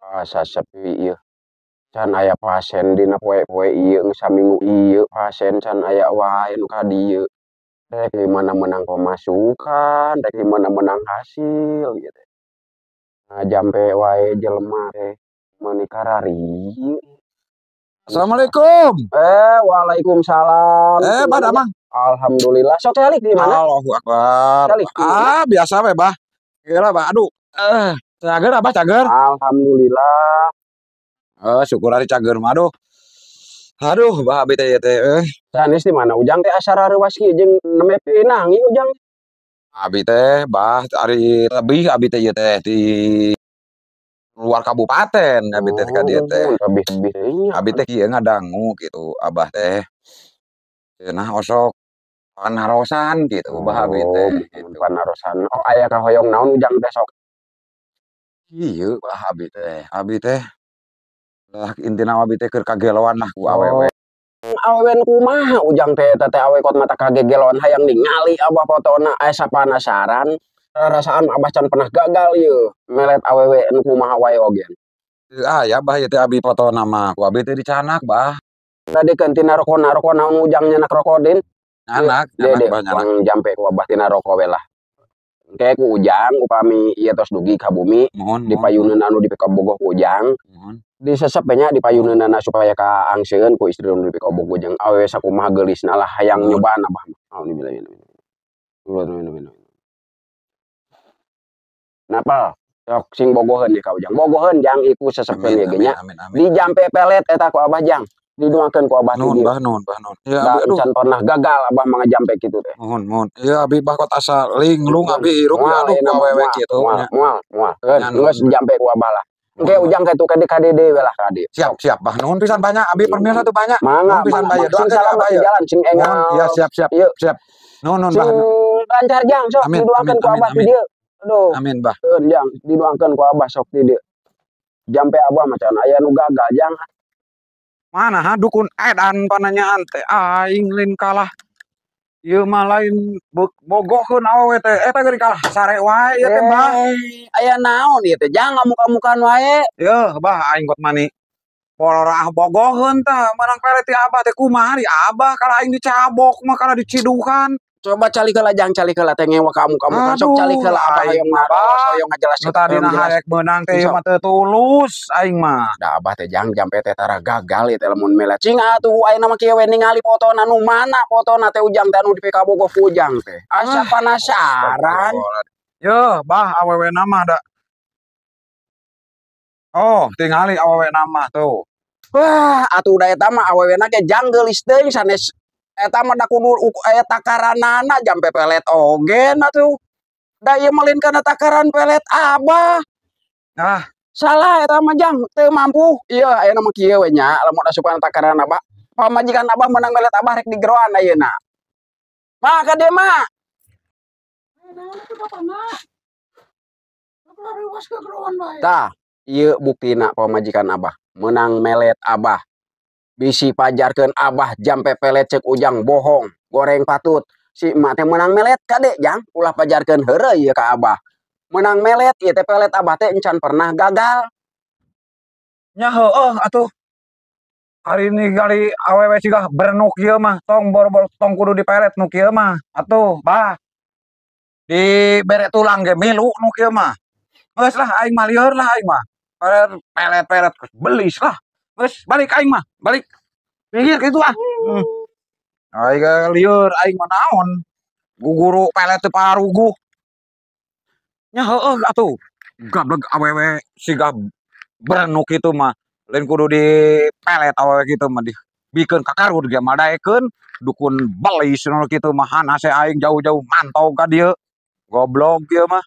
Asa sepi ieu. Can aya pasien dina poe-poe ieu, geus saminggu ieu pasien can aya wae nu ka dieu. Rek di mana meunang pemasukan, rek di mana meunang hasil ieu teh. Ngajampe wae jelema teh meuni kararieu. Assalamualaikum. Eh, waalaikumsalam. Eh, Bah, damang. Alhamdulillah. Sok calik di mana? Allahu Akbar. Calik di mana? Ah, biasa we, Bah. Gila, Bah. Aduh. Eh, cager, Abah, cager. Alhamdulillah. Eh, syukur ari cager mah, aduh. Aduh, Bah, abi teh ieu teh eh. Sanes di mana Ujang teh asa rareuwas kieu jeung nembe pinangi Ujang? Abi teh, Bah, ari lebih abi teh ieu teh di luar kabupaten abi teh ka dieu teh. Oh, lebih-lebih teh nya. Abi teh kieu ngadangu gitu, Abah teh cenah osok panarosan gitu, Bah, abi teh Oh, gitu. Panarosan. Oh, aya kahoyong naon Ujang teh, sok? Ieu, Bah, abi teh. Abi teh lah intina abi teh keur kageloan lah ku awewe. Awewe nu kumaha Ujang teh eta teh, awewe kot mata kagegeloan, hayang ningali Abah fotona, asa panasaran. Rarasaan Abah can pernah gagal ieu melet awewe nu kumaha wae oge. Teu aya, Bah, ieu teh abi fotona mah, ku abi teh dicanak, Bah. Tadikeun tina rokona, roko naon Ujang nyanak roko din? Nyanak, De nyanak, de Bah, nyanak. Urang jampe ku Abah tina roko we lah. Engke ku Ujang upami ieu tos dugi ka bumi Muhun, di muhun. payuneun anu dipikabogoh ku Ujang. Muhun. Disesep we nya di payuneunana supaya kaangseun ku istri nu dipikabogoh jeung awewe sakumaha geulisna lah, hayang Muhun. Nyobaan Abah mah. Alhamdulillah. Napa? Sok sing bogoheun ka Ujang. Bogoheun, Jang, iku sesepeun Amin, ieu ge amin, nya. Amin, amin. Dijampe pelet eta ku Abah, Jang. Didoakeun ku Abah ti Nuhun, dieu. Bah, nuhun, Bah, nuhun. Ya, Da abi aduh. Can pernah gagal Abah mah ngajampe kitu teh. Muhun, muhun. Ya, abi, Bah, kot asa linglung abi hirup ya, Moal aduh, ayeuna ku mah awewe moal, kitu moal, nya. Moal, moal. Keun Nya, geus nuhun. Jampe ku Abah lah. Engke Nuhun. Ujang kitu ka dieu we lah ka dieu. Siap, siap, Bah. Nuhun pisan banyak abi, permios atuh banyak. Mangga, Nuhun pisan mangga, Bah, ya. mangga. Sing Doakeun ya, salamet Abah di ya. jalan, sing Muhun, enggal. iya, siap, siap. Ieu. Siap. Nuhun, nuhun, Sing Bah. lancar, Jang, sok Amin, didoakeun amin, ku amin, Abah ti amin. dieu. Aduh. Amin, Bah. Keun, Jang, didoakeun ku Abah sok ti dieu. Jampe Abah mah can aya nu gagal, Jang. Mana ha dukun edan pananyaan teh, aing lain kalah. Ieu mah lain bogoheun awewe teh, eta geuning kalah sare wae ieu teh, Bah. Eh, aya naon ieu teh, Jang, ngamuk-amukan wae? Yeuh, Bah, aing kot mani pororaah bogoheun tah meunang pelet ti Abah teh, kumaha di Abah kalah aing dicabok mah, kalah dicidukan. Coba calik heula, Jang, calik heula teh ngewa ka amuk-amukan. Sok Aduh, calik heula, Abah aing hoyong mah, naros, Bah. hoyong ngajelaskeun, Nu tadina hoyong jelas. harek meunang teh ieu Sok. Mah teu tulus aing mah. Da Abah teh, Jang, jampe teh tara gagal ieu teh lamun melet. Cing atuh ayeuna mah kieu we, ningali fotona nu mana fotona teh Ujang teh anu dipikabogoh ku Ujang teh. Asa Ah, penasaran. Yeuh, Bah, awewena mah da. Oh, tingali awewena mah tuh. Wah, atuh da eta mah awewena ge, Jang, geulis teuing, sanes eta mah da kudu aya takaranana jampe pelet oge atuh. Da ieu mah lain kana takaran pelet Abah. Ah, Salah eta mah, Jang, teu mampu. Ieu ayeuna mah kieu we nya, lamun asupan takaran Abah. Pamajikan Abah meunang melet Abah rek digeroan ayeuna. Ma, ka dieu, Ma. Naon atuh bapana? Reuwas gegeroan bae. Tah, ieu buktina pamajikan Abah meunang melet Abah. Bisi pajarkeun Abah jampe pelet ceuk Ujang bohong, goreng patut. Si emak teh meunang melet, kade, Jang, ulah pajarkeun heureuy ieu ka Abah. Meunang melet ieu teh, pelet Abah teh encan pernah gagal. Nya heueuh atuh. Hari ini kali awewe siga berenuk ieu mah tong boro-boro tong kudu dipelet nu kieu mah atuh, Bah. Dibere tulang ge milu nu kieu mah. Geus lah, aing mah lieur lah aing mah. Pelet pelet pelet belis lah. Geus balik aing mah, balik. Minggir kitu ah. Aing ge lieur aing mah, naon. Guguru pelet teu paruguh. Nya heueuh atuh. Gablek awewe siga berenuk kitu mah. Lain kudu dipelet awewe kitu mah, dibikeun kakarut ge moal daekeun. Dukun belis nu kitu mah, hana se aing jauh-jauh mantau ka dieu. Goblok ieu mah.